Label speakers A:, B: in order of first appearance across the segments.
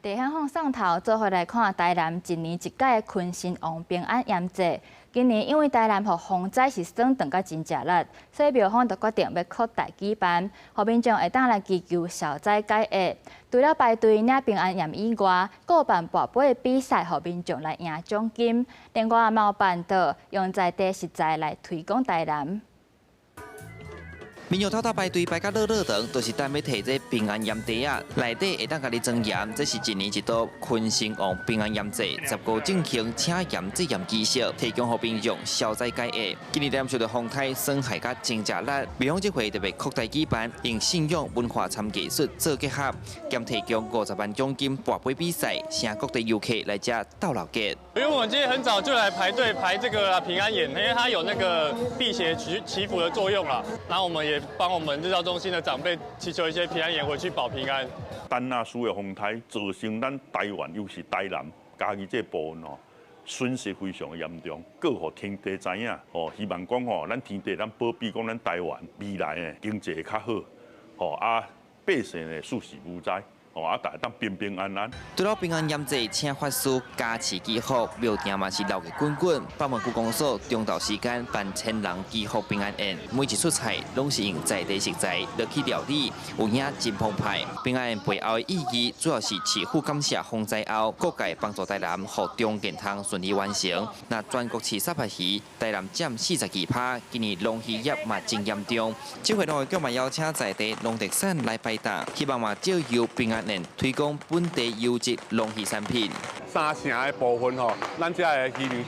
A: 地方放送頭做伙來看台南一年一屆的坤神王平安鹽祭。今年因為台南予風災是損斷甲真食力，所以廟方就決定欲擴大舉辦，予民眾會當來祈求消災解厄。除了排隊領平安鹽以外，閣有辦跋杯的比賽，予民眾來贏獎金。另外嘛有辦桌，用在地食材來推廣台南。
B: 民眾透早排隊排甲落落長，就是等欲提這平安鹽袋仔，內底會當共你裝鹽。這是一年一度坤神王平安鹽祭，10個進行請鹽祭鹽儀式，提供予民眾消災解厄。今年台南受著風颱損害甲真食力，廟方這回特別擴大舉辦，用信仰文化參藝術做結合，兼提供50萬獎金跋杯比賽，請各地遊客來遮鬥鬧熱。
C: 因為我們今天很早就來排隊排這個平安鹽，因為它有那個辟邪祈祈福的作用啦。然後我們也幫我們日照中心的長輩祈求一些平安鹽回去保平安。
D: 陳亞斯的風颱造成咱台灣，尤其是台南、嘉義這部分哦，損失非常嚴重。閣予天地知影哦，希望講吼，咱天地咱保庇講咱台灣未來的經濟會較好，吼啊，百姓呢四時無災。哦，啊，大家當平平安安。
B: 除了平安鹽祭請法師加持祈福，廟埕嘛是鬧熱滾滾。北門區公所中晝時間辦千人祈福平安宴，每一出菜攏是用在地食材落去料理，有影真澎湃。平安宴背後的意義，主要是祈福感謝風災後各界幫助台南，予重建通順利完成。若全國飼沙白魚，台南佔42%，今年龍魚業嘛真嚴重。這回農業局嘛邀請在地農特產來擺檔，希望嘛藉由平安宴推廣本地優質龍魚產品。
E: 三成的部分吼，咱遮的漁民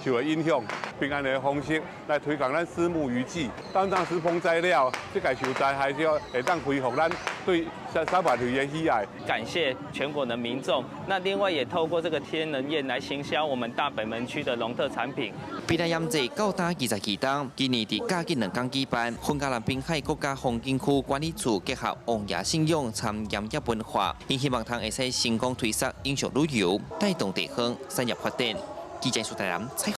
E: 受到影響。平安的方式來推廣咱虱目魚季。當當時風災了，這個受災害之後，會當恢復咱對沙白魚的喜愛。
F: 感謝全國的民眾。那另外也透過這個天人宴來行銷我們大北門區的農特產品。
B: 平安鹽祭到今22冬，今年佇嘉義2工舉辦，雲嘉南濱海國家風景區管理處結合王爺信仰參鹽業文化，𪜶希望通會使成功推捒影像旅遊，帶動地方產業發展。記者蘇台南採訪。